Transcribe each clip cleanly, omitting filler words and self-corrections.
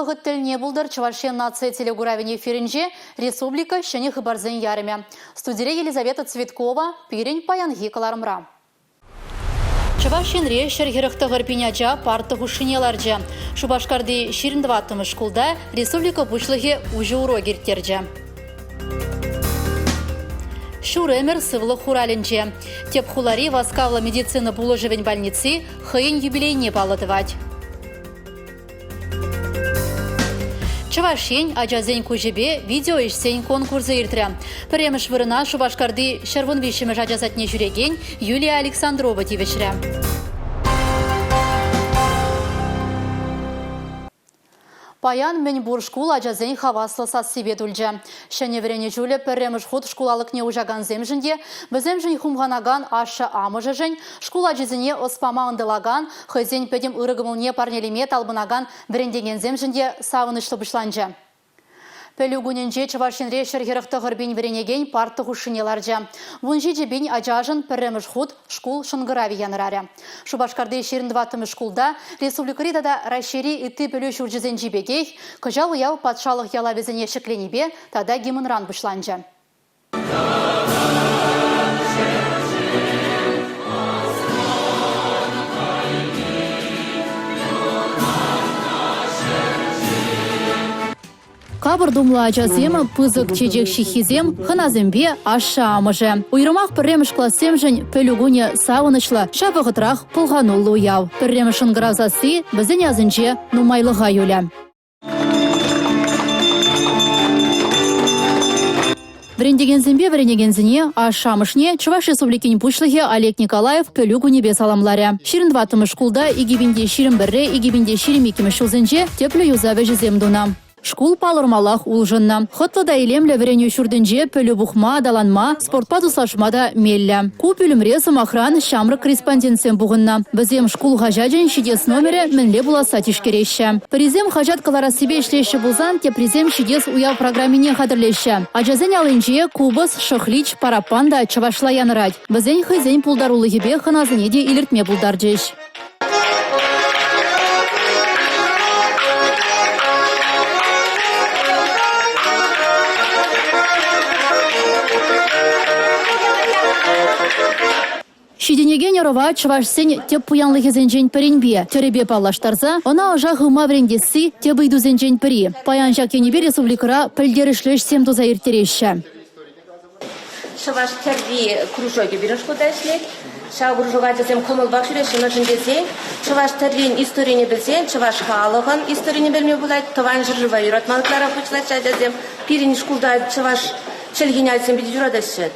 Вӑхӑт тӗлне пултӑр Чӑваш Ен наци телекуравӗн эфирӗнче республика ҫӗнӗ хыпарсен ярӑмӗ. Студире Елизавета Цветкова пирӗн паянхи кӑларӑмра. Чӑваш Енре 149 пин ача парта хушшине ларчӗ. Шупашкарти 24-мӗш шкулта республика Пуҫлӑхӗ уҫӑ урок ирттерчӗ. Ҫур ӗмӗр сывлӑх хуралӗнче. Тӗп хулари васкавлӑ медицина пулӑшӑвӗн больници хӑйӗн юбилейне паллӑ тӑвать. Чӑваш Ен ачасен куҫӗпе видеоӗҫсен конкурсӗ иртрӗ. Пӗрремӗш вырӑна Шупашкарти 113-мӗш ача садне ҫӳрекен Юлия Александрова тивӗҫрӗ. Паян мӗнпур шкул ачасен хаваслӑ сассипе тулчӗ. Ҫӗнӗ вӗренӳ ҫулӗ пӗрремӗш хут шкул алӑкне уҫакансемшӗн те, вӗсемшӗн хумханакан ашшӗ-амӑшӗшӗн, шкул ачисене ӑс пама ӑнтӑлакан, хӑйсен пӗтӗм ырӑ кӑмӑлне парнелеме талпӑнакан вӗрентекенсемшӗн те савӑнӑҫлӑ пуҫланчӗ. Пӗлӳ кунӗнче Чӑваш Енре 149 пин вӗренекен парта хушшине ларчӗ. 17 пин ачашӑн пӗрремӗш хут шкул шӑнкӑравӗ янӑрарӗ. Шупашкарти 24-мӗш шкулта республикӑри тата Раҫҫейри ытти пӗлӳ ҫурчӗсенчи пекех кӑҫал уяв патшалӑх ялавӗсене ҫӗкленипе тата гимнран пуҫланчӗ. Капӑр тумлӑ ачасем, пысӑк чечек ҫыххисем, хӑнасемпе ашшӗ-амӑшӗ. Уйрӑмах пӗрремӗш классемшӗн пӗлӳ кунӗ савӑнӑҫлӑ, ҫав вӑхӑтрах пӑлхануллӑ уяв. Пӗрремӗш шӑнкӑрав сасси вӗсен асӗнче нумайлӑха юлӗ. Вӗрентекенсемпе вӗренекенсене, ашшӗ-амӑшне Чӑваш Республикин Пуҫлӑхӗ Олег Николаев пӗлӳ кунӗпе саламларӗ. 24-мӗш шкулта 2021-ре, 2022-мӗш ҫулсенче тӗплӗ юсав ӗҫӗсем тунӑ. Шкул палӑрмаллах улшӑннӑ. Хӑтлӑ та илемлӗ вӗренӳ ҫуртӗнче пӗлӳ пухма, аталанма, спортпа туслашма та меллӗ. Ку пӳлӗмре, сӑмахран, ҫамрӑк корреспондентсем пухӑннӑ. Вӗсем шкул хаҫачӗн ҫитес номерӗ мӗнле пуласса тишкереҫҫӗ. Пӗрисем хаҫат кӑларассипе ӗҫлеҫҫӗ пулсан, теприсем ҫитес уяв программине хатӗрлеҫҫӗ. Ачасен аллинче купӑс, шӑхлич, параппан та чӑвашла янӑрать. Вӗсен хӑйсен пултарулӑхӗпе хӑнасене те илӗртме пултарчӗҫ. Ҫитӗнекен ӑрӑва чӑвашсен тӗп пуянлӑхӗсенчен пӗринпе, тӗрӗпе паллаштарса ӑна ӑша хывма вӗрентесси тӗп ыйтусенчен пӗри. Паян ҫак енӗпе республикӑра пӗлтерӗшлӗ ӗҫсем туса ирттереҫҫӗ. Чӑваш тӗрри кружокӗ пирӗн шкулта ӗҫлет. Ҫав кружока ачасем кӑмӑлпах ҫӳреҫҫӗ, мӗншӗн тесен чӑваш тӗррин историне пӗлсен чӑваш халӑхӑн историне пӗлме пулать, тӑван ҫӗршыва юратма ытларах пуҫлаҫҫӗ ачасем. Пирӗн шкулта чӑваш чӗлхине ачасем питӗ юратаҫҫӗ.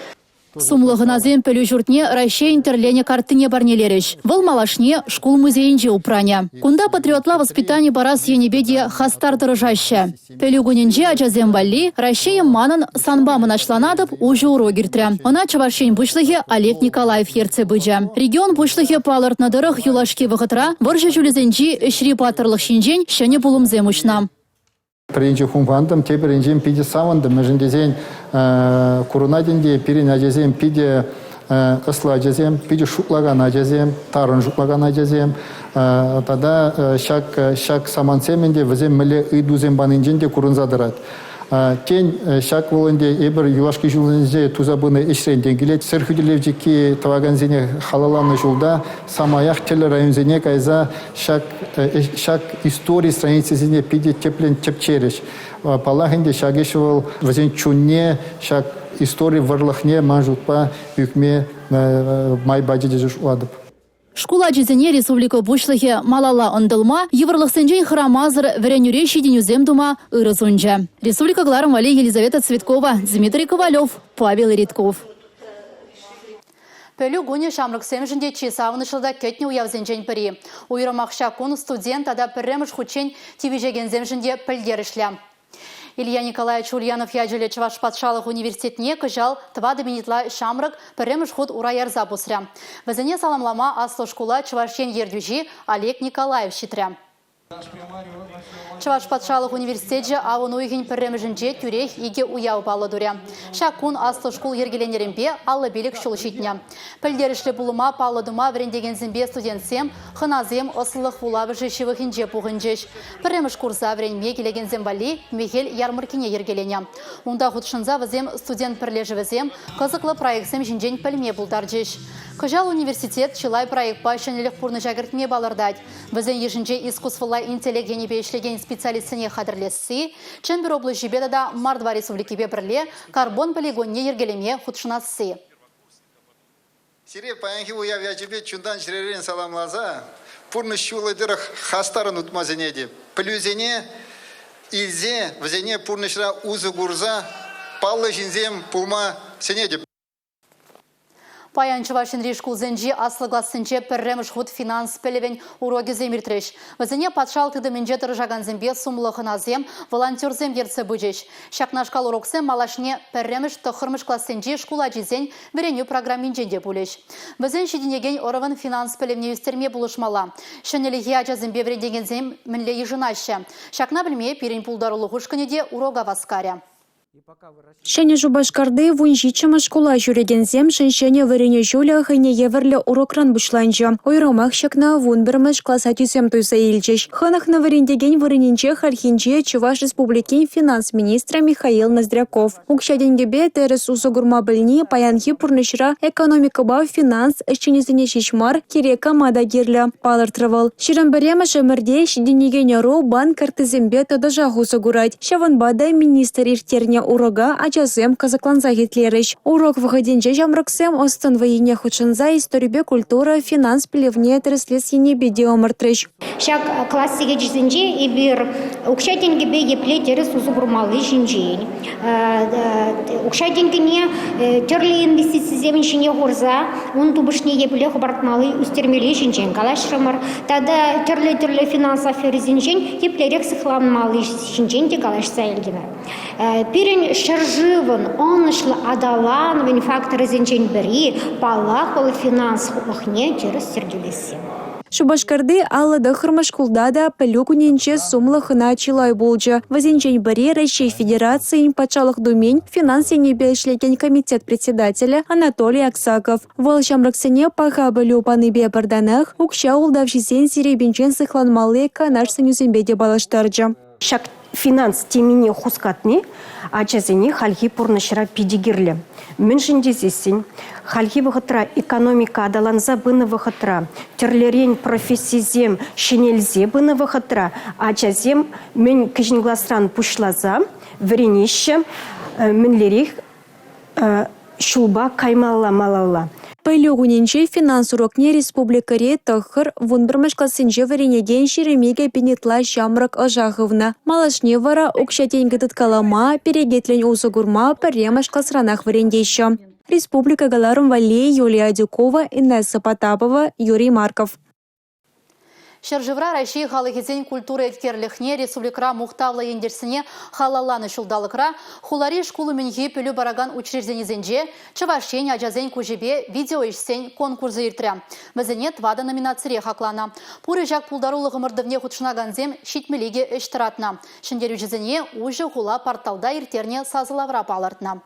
Сумлӑ хӑнасем пӗлӳ ҫуртне Раҫҫейӗн тӗрленӗ карттине парнелерӗҫ. Вӑл малашне шкул музейӗнче упранӗ. Кунта патриотла воспитани парас енӗпе те хастар тӑрӑшаҫҫӗ. Пӗлӳ кунӗнче ачасем валли «Раҫҫейӗм манӑн, санпа мӑнаҫланатӑп» уҫӑ урок иртрӗ. Ӑна Чӑваш Ен Пуҫлӑхӗ Олег Николаев ертсе пычӗ. Регион Пуҫлӑхӗ палӑртнӑ тӑрӑх, юлашки вӑхӑтра вӑрҫӑ ҫулӗсенчи ӗҫри паттӑрлӑх ҫинчен ҫӗнӗ пулӑмсем уҫнӑ. Пӗр енчен хумхантӑм, тепӗр енчен питӗ савӑнтӑм, мӗншӗн тесен курӑнать ӗнтӗ пирӗн ачасем питӗ ӑслӑ ачасем, питӗ шутлакан ачасем, тарӑн шутлакан ачасем. Тата ҫак, ҫак самантсем ӗнтӗ вӗсем мӗнле ыйтусем панинчен те курӑнса тӑрать. Тен, ҫак вӑл ӗнтӗ эпир юлашки ҫулсенче туса пынӑ ӗҫрен те килет. Сӗр хӳтӗлев чикки тӑвакансене халалланӑ ҫулта самаях тӗрлӗ районсене кайса ҫак, ҫак истори страницисене питӗ тӗплӗн тӗпчерӗҫ. Паллах ӗнтӗ, ҫак ӗҫ вӑл вӗсен чунне, ҫак истори вӑрлӑхне ман шутпа ӳкме май пачӗ тесе шутлатӑп. Шкул ачисене республика Пуҫлӑхӗ малалла ӑнтӑлма, йывӑрлӑхсенчен хӑрамасӑр вӗренӳре ҫитӗнӳсем тума ырӑ сунчӗ. Республика кӑларӑм валли Елизавета Цветкова, Дмитрий Ковалев, Павел Редков. Пӗлӳ кунӗ ҫамрӑксемшӗн те чи савӑнӑҫлӑ та кӗтнӗ уявсенчен пӗри. Уйрӑмах ҫак кун студент тата пӗрремӗш хутчен тивӗҫекенсемшӗн те пӗлтерӗшлӗ. Илья Николаевич Ульянов ячӗллӗ Чӑваш патшалӑх университетне кӑҫал тӑватӑ минутла ҫамрӑк пӗрремӗш хут ура ярса пусрӗ. Вӗсене саламлама аслӑ шкула Чӑваш Ен ертӳҫи Олег Николаев ҫитрӗ. Чӑваш патшалӑх университечӗ авӑн уйӑхӗн пӗрремӗшӗнче тӳрех икӗ уяв паллӑ турӗ. Ҫак кун аслӑ шкул йӗркеленнӗренпе 55 ҫул ҫитнӗ. Пӗлтерӗшлӗ пулӑма паллӑ тума вӗрентекенсемпе студентсем, хӑнасем ӑслӑлӑх вулавӑшӗ ҫывӑхӗнче пухӑнчӗҫ. Пӗрремӗш курса вӗренме килекенсем валли мехел ярмӑрккине йӗркеленӗ. Унта хутшӑнса вӗсем студент пӗрлешӗвӗсем, кӑсӑклӑ проектсем ҫинчен пӗлме пултарчӗҫ. Кӑҫал университет чылай проектпа ҫӗнӗлӗх пурнӑҫа кӗртме палӑртать. Вӗсен йышӗнче искусствӑлла интеллект енӗпе ӗҫлекен специалистсене хатӗрлесси, Чӗмпӗр облаҫӗпе тата Мордва Республикипе пӗрле карбон полигонне йӗркелеме хутшӑнасси. Сире паянхи уяв ячӗпе чунтан-чӗререн саламласа пурнӑҫ ҫулӗ тӑрӑх хастаррӑн утма сӗнетӗп. Пӗлӳсене илсе вӗсене пурнӑҫра усӑ курса паллӑ ҫынсем пулма сӗнетӗп. Паян Чӑваш Енри шкулсенчи аслӑ классенче пӗрремӗш хут финанс пӗлӗвӗн урокӗсем иртрӗҫ. Вӗсене патшалӑх тытӑмӗнче тӑрӑшакансемпе сумлӑ хӑнасем, волонтерсем ертсе пычӗҫ. Ҫакнашкал уроксем малашне пӗрремӗш тӑххӑрмӗш классенчи шкул ачисен вӗренӳ программинчен те пулӗҫ. Вӗсен ҫитӗнекен ӑрӑвӑн финанс пӗлӗвне ӳстерме пулӑшмалла. Ҫӗнӗлӗхе ачасемпе вӗрентекенсем мӗнле йышӑнаҫҫӗ? Ҫакна пӗлме пирӗн пултарулӑх ушкӑнӗ те урока васкарӗ. Ҫӗнӗ Шупашкарти 17-мӗш шкула ҫӳрекенсемшӗн ҫӗнӗ вӗренӳ ҫулӗ хӑйне евӗрлӗ урокран пуҫланчӗ. Уйрӑмах ҫакна 11-мӗш класс ачисем туйса илчӗҫ. Хӑнӑхнӑ вӗрентекен вырӑнӗнче хальхинче Чӑваш Республикин финанс министрӗ Михаил Ноздряков. Укҫа-тенкӗпе тӗрӗс усӑ курма пӗлни паянхи пурнӑҫра экономикӑпа финанс ӗҫченӗсене ҫеҫ мар, кирек кама та кирлӗ, палӑртрӗ вӑл. 21-мӗш ӗмӗрте ҫитӗнекен ӑру банк карттисемпе тӑтӑшах усӑ курать. Ҫавӑнпа та министр ирттернӗ урока ачасем кӑсӑклансах итлерӗҫ. Урок вӑхӑтӗнче ҫамрӑксем ӑс-тӑн вӑййине хутшӑнса историпе культура, финанс пӗлӗвне тӗрӗслес енӗпе те ӑмӑртрӗҫ. Ҫак класс сехечӗсенче эпир укҫа-тенкӗпе епле тӗрӗс усӑ курмалли ҫинчен, укҫа-тенкӗне тӗрлӗ инвестицисем ҫине хурса ун тупӑшне епле хӑпартмалли, ӳстермелли ҫинчен калаҫрӑмӑр. Тата тӗрлӗ-тӗрлӗ финанс аферисенчен еплерех сыхланмалли ҫинчен те калаҫса илтӗмӗр. Пирӗн ҫӗршывӑн ӑнӑҫлӑ аталанӑвӗн факторӗсенчен пӗри, паллах, вӑл финанс хутлӑхне тӗрӗс йӗркелесси. Шупашкарти 59-мӗш шкулта та Пӗлӳ кунӗнче сумлӑ хӑна чылай пулчӗ. Вӗсенчен пӗри Раҫҫей Федерацийӗн Патшалӑх Думин финанс енӗпе ӗҫлекен комитет председателӗ Анатолий Аксаков. Вӑл ҫамрӑксене паха пӗлӳ панипе пӗр танах укҫа ултавҫисен серепинчен сыхланмалли канаш-сӗнӳсемпе те паллаштарчӗ. Ҫак финанс темине хускатни ачасене хальхи пурнӑҫра питӗ кирлӗ. Мӗншӗн тесессӗн хальхи вӑхӑтра экономика аталанса пынӑ вӑхӑтра, тӗрлӗрен профессисем ҫӗнелсе пынӑ вӑхӑтра ачасем мӗн кӗҫӗн класран пуҫласа вӗренеҫҫӗ, мӗнлерех ҫулпа каймалла малалла. Пӗлӳ кунӗнче финанс урокне республикӑри 9 11-мӗш классенче вӗренекен 22 пин ытла ҫамрӑк ӑша хывнӑ. Малашне вара укҫа-тенкӗ тыткалама, перекетлӗн усӑ курма пӗрремӗш класранах вӗрентеҫҫӗ. Республика кӑларӑм валли Юлия Адюкова, Инесса Потапова, Юрий Марков. Ҫӗршывра Раҫҫей халӑхӗсен культура еткерлӗхне республикӑра мухтавлӑ ентешсене халалланӑ ҫулталӑкра хулари шкул умӗнхи пӗлӳ паракан учрежденисенче Чӑваш Ен ачасен куҫӗпе видеоӗҫсен конкурсӗ иртрӗ. Вӗсене тӑватӑ номинацире хакланӑ. Пурӗ ҫак пултарулӑх ӑмӑртӑвне хутшӑнакансем 72 ӗҫ тӑратнӑ. Ҫӗнтерӳҫӗсене Уҫӑ хула порталта ирттернӗ сасӑлавра палӑртнӑ.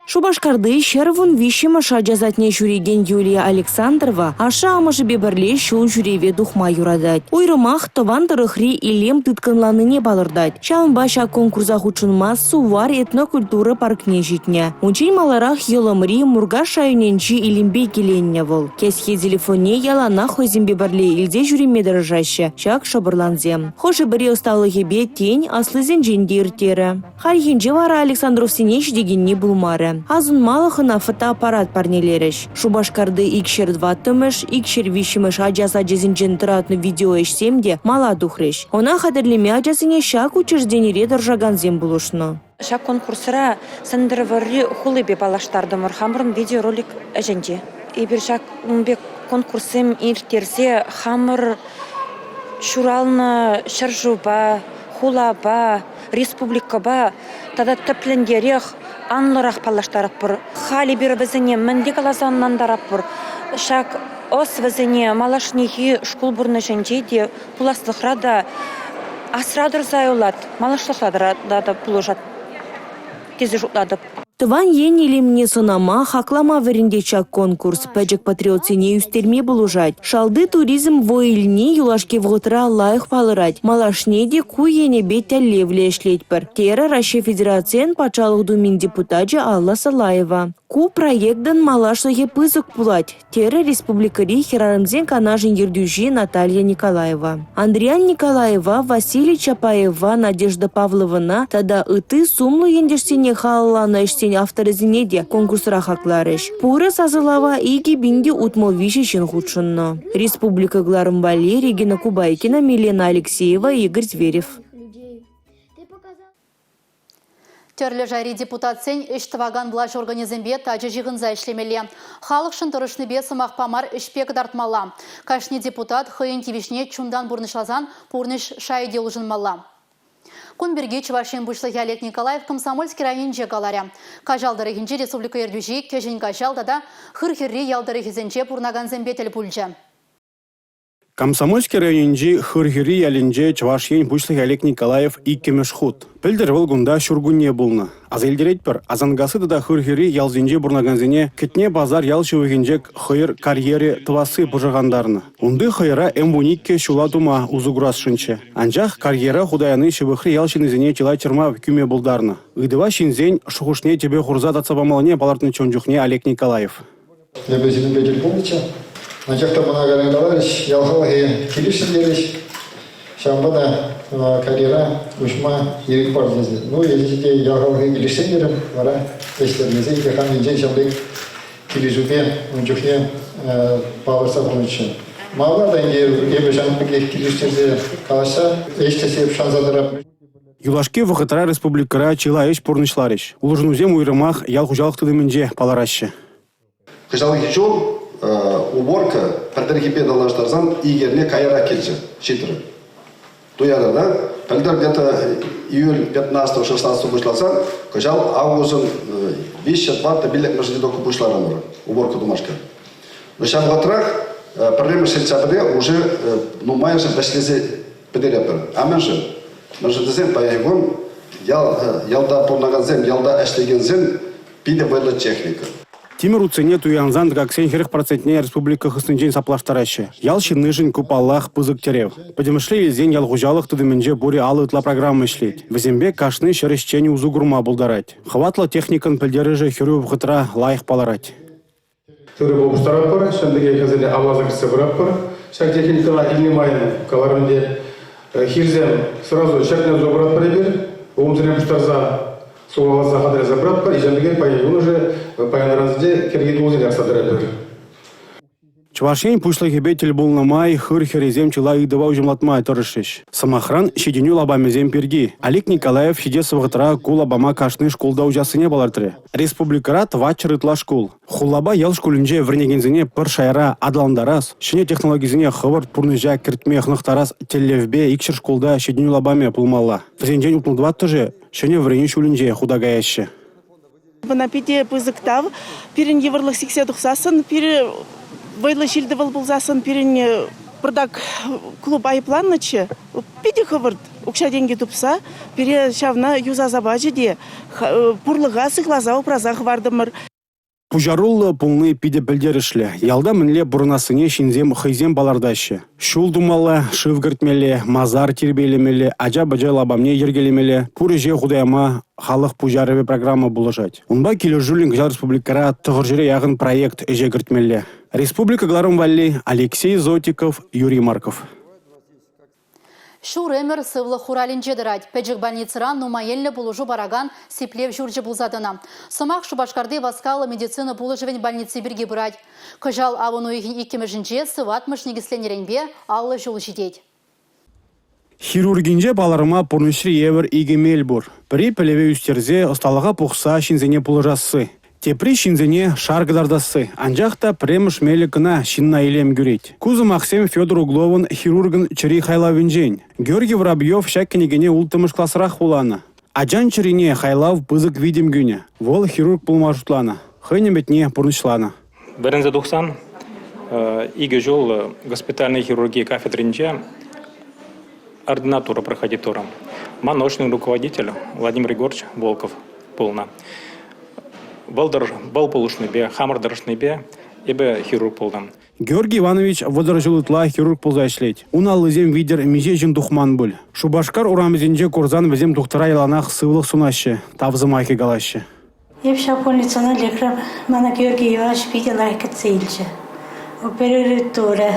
Шупашкарти 113-мӗш ача садне ҫӳрекен Юлия Александрова ашшӗ-амӑшӗпе пӗрле ҫул ҫӳреве тухма юратать. Уйрӑмах тӑван тӑрӑхри илем тыткӑнланине палӑртать. Ҫавӑнпа ҫак конкурса хутшӑнма Сувар этнокультура паркне ҫитнӗ. Унччен маларах Йӑлӑмри Муркаш районӗнчи илемпе киленнӗ вӑл. Кӗсье телефонне яланах хӑйсемпе пӗрле илсе ҫӳреме тӑрӑшаҫҫӗ ҫак шӑпӑрлансем. Хӑшӗ-пӗри ӑсталӑхӗпе, тен, аслисенчен те ирттерӗ. Хальхинче вара Александровсене ҫитекенни пулмарӗ. Асӑнмалӑх ӑна фотоаппарат парнелерӗҫ. Шупашкарти 204-мӗш, 203-мӗш ача сачӗсенчен тӑратнӑ видеоӗҫсем те мала тухрӗҫ. Ӑна хатӗрлеме ачасене ҫак учрежденире тӑрӑшакансем пулӑшнӑ. Ҫак конкурсра Сӗнтӗрвӑрри хулипе паллаштартӑмӑр хамӑрӑн видеоролик ӗҫӗнче. Эпир ҫак ун пек конкурссем ирттерсе хамӑр ҫуралнӑ ҫӗршывпа, хулапа, республикӑпа тата тӗплӗнтерех, анлӑрах паллаштаратпӑр. Халь эпир вӗсене мӗнле каласа ӑнлантаратпӑр? Ҫак ӑс вӗсене малашнехи шкул пурнӑҫӗнче те, пуласлӑхра та асра тӑрса юлать, малашлӑхра та пулӑшать тесе шутлатӑп. Тӑван ен илемне сӑнама, хаклама вӗрентет ҫак конкурс. Пӗчӗк патриотсене ӳстерме пулӑшать. Шалти туризм вӑй илни юлашки вӑхӑтра лайӑх палӑрать. Малашне те ку енӗпе тӗллевлӗ ӗҫлетпӗр, терӗ Раҫҫей Федерацийӗн Патшалӑх Думин депутачӗ Алла Салаева. Ку проектӑн малашлӑхӗ пысӑк пулать, терӗ республикӑри хӗрарӑмсен канашӗн ертӳҫи Наталья Николаева. Андриян Николаева, Василий Чапаева, Надежда Павловӑна тата ытти сумлӑ ентешсене халалланӑ ӗҫсен авторӗсене те конкурсра хакларӗҫ. Пурӗ сасӑлава 2063 ҫын хутшӑннӑ. Республика кӑларӑм валли Регина Кубайкина, Милена Алексеева, Игорь Зверев. Тӗрлӗ шайри депутатсен ӗҫ тӑвакан влаҫ органӗсемпе тачӑ ҫыхӑнса ӗҫлемелле. Халӑхшӑн тӑрӑшнипе сӑмахпа мар ӗҫпе кӑтартмалла. Кашни депутат хӑйӗн тивӗҫне чунтан пурнӑҫласан пурнӑҫ шайӗ те улшӑнмалла. Кун пирки Чӑваш Ен Пуҫлӑхӗ Олег Николаев Комсомольски районӗнче каларӗ. Каҫал тӑрӑхӗнчи республика ертӳҫи Кӗҫӗн Каҫал тата Хырхӗрри ял тӑрӑхӗсенче пурӑнакансемпе тӗл пулчӗ. Комсомольски районӗнчи Хырхӗрри ялӗнче Чӑваш Ен Пуҫлӑхӗ Олег Николаев иккӗмӗш хут. Пӗлтӗр вӑл кунта ҫуркунне пулнӑ. Аса илтеретпӗр, Асанкасси тата Хырхӗрри ялсенче пурӑнакансене Кӗтне Пасар ял ҫывӑхӗнче хӑйӑр карьерӗ тӑвасси пӑшӑрхантарнӑ. Унти хӑйӑра М12 ҫула тума усӑ курасшӑнччӗ. Анчах карьера хута яни ҫывӑхри ял ҫыннисене чылай чӑрмав кӳме пултарнӑ. Ыйтӑва ҫынсен шухӑшне тӗпе хурса татса памаллине палӑртнӑччӗ ун чухне Олег Николаев. Эпӗ сирӗнпе тӗл пулнӑччӗ. Анчах та мана каларӗҫ, ял халӑхӗ килӗшрӗ терӗҫ. Ҫавӑнпа та карьера уҫма ирӗк пар тесе. Ну, эсӗ те ял халӑхӗ килӗшсен терӗм, вара ӗҫлемесен те хам енчен ҫав пек килӗшӳпе ун чухне палӑртса хунӑччӗ. Малалла та ӗнтӗ эпӗ ҫавӑн пекех килӗштерсе калаҫса ӗҫлесе эп шанса тӑрап. Юлашки вӑхӑтра республикӑра чылай ӗҫ пурнӑҫларӗҫ. Улшӑнусем уйрӑмах ял хуҫалӑх тытӑмӗнче палӑраҫҫӗ. Кӑҫалхи ҫул уборка пӗлтӗрхипе танлаштарсан ик эрне каярах килчӗ, ҫитрӗ. Туятӑр та, пӗлтӗр где-то июль 15-16 пуҫласан, кӑҫал августӑн 3-4 пиллӗкмӗш только пуҫларӑмӑр уборка тумашкӑн. Но ҫав вӑхӑтрах пӗрремӗш сентябрьте уже нумайӑшӗ вӗҫлесе пӗтеретпӗр. А мӗншӗн? Мӗншӗн тесен паянхи кун ял, ялта пурӑнакансем, ялта ӗҫлекенсем питӗ вӑйлӑ техника. Тимӗр утсене туянсан тӑкаксен 40 процентне республика хыснинчен саплаштараҫҫӗ. Ял ҫыннишӗн ку, паллах, пысӑк тӗрев. Пӗтӗмӗшле илсен ял хуҫалӑх тытӑмӗнче пурӗ 50 ытла программа ӗҫлет. Вӗсемпе кашни ҫӗр ӗҫченӗ усӑ курма пултарать. Хӑватлӑ техникӑн пӗлтерӗшӗ хӗрӳ вӑхӑтра лайӑх палӑрать. Тырӑ пуҫтаратпӑр, ҫавӑн пекех вӗсене авласа кӗртсе пыратпӑр. Ҫак техникӑна илнӗ майӑн каларӑм ӗнтӗ, хирсем сразу ҫӗртме туса пыратпӑр эпир. Улӑмсене пуҫтарса, сухаласа хатӗрлесе пыратпӑр. Ҫавӑн пекех паян юлӑшӗ паян-ырансенче кӗрхи тулӑсене акса тӑратпӑр. Чӑваш Ен Пуҫлӑхӗпе тӗл пулнӑ май хыр хӗррисем чылай ыйтӑва уҫӑмлатма тӑрӑшрӗҫ. Сӑмахран, ҫитӗнӳ лапамӗсем пирки. Олег Николаев ҫитес вӑхӑтра ку лапама кашни шкулта уҫассине палӑртрӗ. Республикӑра 400 ытла шкул. Хулапа ял шкулӗнче вӗренекенсене пӗр шайра аталантарас, ҫӗнӗ технологисене хӑвӑрт пурнӑҫа кӗртме хӑнӑхтарас тӗллевпе 200 шкулта ҫитӗнӳ лапамӗ пулмалла. Вӗсенчен 64-ӑшӗ ҫӗнӗ вӗренӳ ҫулӗнче хута каяҫҫӗ. Мана питӗ пысӑк тав. Пирӗн йывӑрлӑх сиксе тухсассӑн, пире вӑйлӑ ҫил-тӑвӑл пулсассӑн пирӗн пӑртак клуб айӑпланнӑччӗ. Питӗ хӑвӑрт укҫа-тенкӗ тупса пире ҫавна юсаса пачӗ те пурлӑха сыхласа упраса хӑвартӑмӑр. Пуҫаруллӑ пулни питӗ пӗлтерӗшлӗ. Ялта мӗнле пурӑнассине ҫынсем хӑйсем палӑртаҫҫӗ. Ҫул тумалла, шыв кӗртмелле, масар тирпейлемелле, ача-пӑча лапамне йӗркелемелле. Пур ӗҫе хута яма халӑх пуҫарӑвӗ программа пулӑшать. Унпа килӗшӳллӗн кӑҫал республикӑра 900 яхӑн проект ӗҫе кӗртмелле. Республика кӑларӑм валли Алексей Зотиков, Юрий Марков. Ҫур ӗмӗр сывлӑх хуралӗнче тӑрать. Пӗчӗк больницӑра нумай енлӗ пулӑшу паракан сиплев ҫурчӗ пулса тӑнӑ. Сӑмах Шупашкарти васкавлӑ медицина пулӑшӑвӗн больници пирки пырать. Кӑҫал авӑн уйӑхӗн иккӗмӗшӗнче сыватмӑш никӗсленнӗренпе 50 ҫул ҫитет. Хирургинче палӑрма пурнӑҫри евӗр икӗ мел пур. Пӗри пӗлӗве ӳстерсе, ӑсталӑха пухса ҫынсене пулӑшасси. Тепри ҫынсене шар кӑтартасси. Анчах та пӗрремӗш мелӗ кӑна ҫынна илем кӳрет. Ку сӑмахсем Федор Угловӑн «Хирургӑн чӗри» хайлавӗнчен. Георгий Воробьев ҫак кӗнекене улттӑмӗш класрах вуланӑ. Ачан чӗрине хайлав пысӑк витӗм кӳнӗ. Вӑл хирург пулма шутланӑ, хӑйӗн ӗмӗтне пурнӑҫланӑ. Вӗренсе тухсан. Икӗ ҫул госпитальнӑй хирурги кафедринче ординатура проходить турӑм. Ман научный руководитель Владимир Егорович Волков пулнӑ. Вӑл, вӑл пулӑшнипе, хамӑр тӑрӑшнипе эпӗ хирург пултӑм. Георгий Иванович 30 ҫул ытла хирург пулса ӗҫлет. Ун аллисем витӗр миҫе ҫын тухман пуль. Шупашкар урамӗсенче курсан вӗсем тухтӑра яланах сывлӑх сунаҫҫӗ, тав сӑмахӗ калаҫҫӗ. Эп ҫав больницӑна лекрӗм. Мана Георгий Иванович питӗ лайӑх кӗтсе илчӗ. Оперировать турӗ.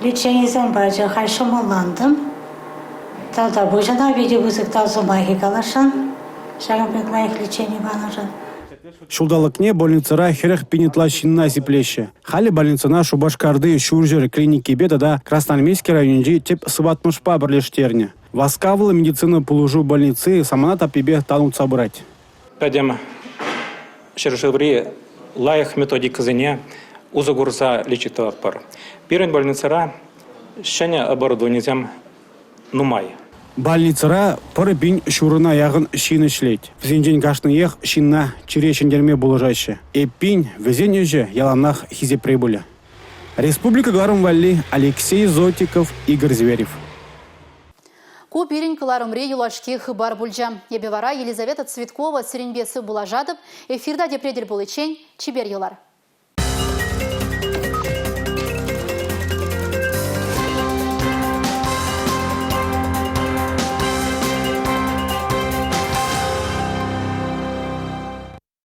Леченисем пачӗ. Халь ҫӑмӑллантӑм. Тавтапуҫ ӑна питӗ пысӑк тав сӑмахӗ каласшӑн. Ҫакӑн пек лайӑх лечени панӑшӑн. Ҫулталӑкне больницӑра 40 пин ытла ҫынна сиплеҫҫӗ. Халӗ больницӑна Шупашкарти Ҫурҫӗр клиникипе тата Красноармейски районӗнчи тӗп сыватмӑшпа пӗрлештернӗ. Васкавлӑ медицина пулӑшу больници самана таппипе тан утса пырать. Пӗтӗм ҫӗршыври лайӑх методикӑсене усӑ курса лечить тӑватпӑр. Пирӗн больницӑра ҫӗнӗ оборудованисем нумай. Больницӑра пӗр пин ҫурӑна яхӑн ҫын ӗҫлет. Вӗсенчен кашниех ҫынна чире ҫӗнтерме пулӑшаҫҫӗ. Эппин, вӗсен ӗҫӗ яланах хисепре пулӗ. Республика кӑларӑм валли Алексей Зотиков, Игорь Зверев. Ку пирӗн кӑларӑмри юлашки хыпар пулчӗ. Эпӗ вара Елизавета Цветкова сирӗнпе сывпуллашатӑп. Эфирта тепре тӗл пуличчен чипер юлар.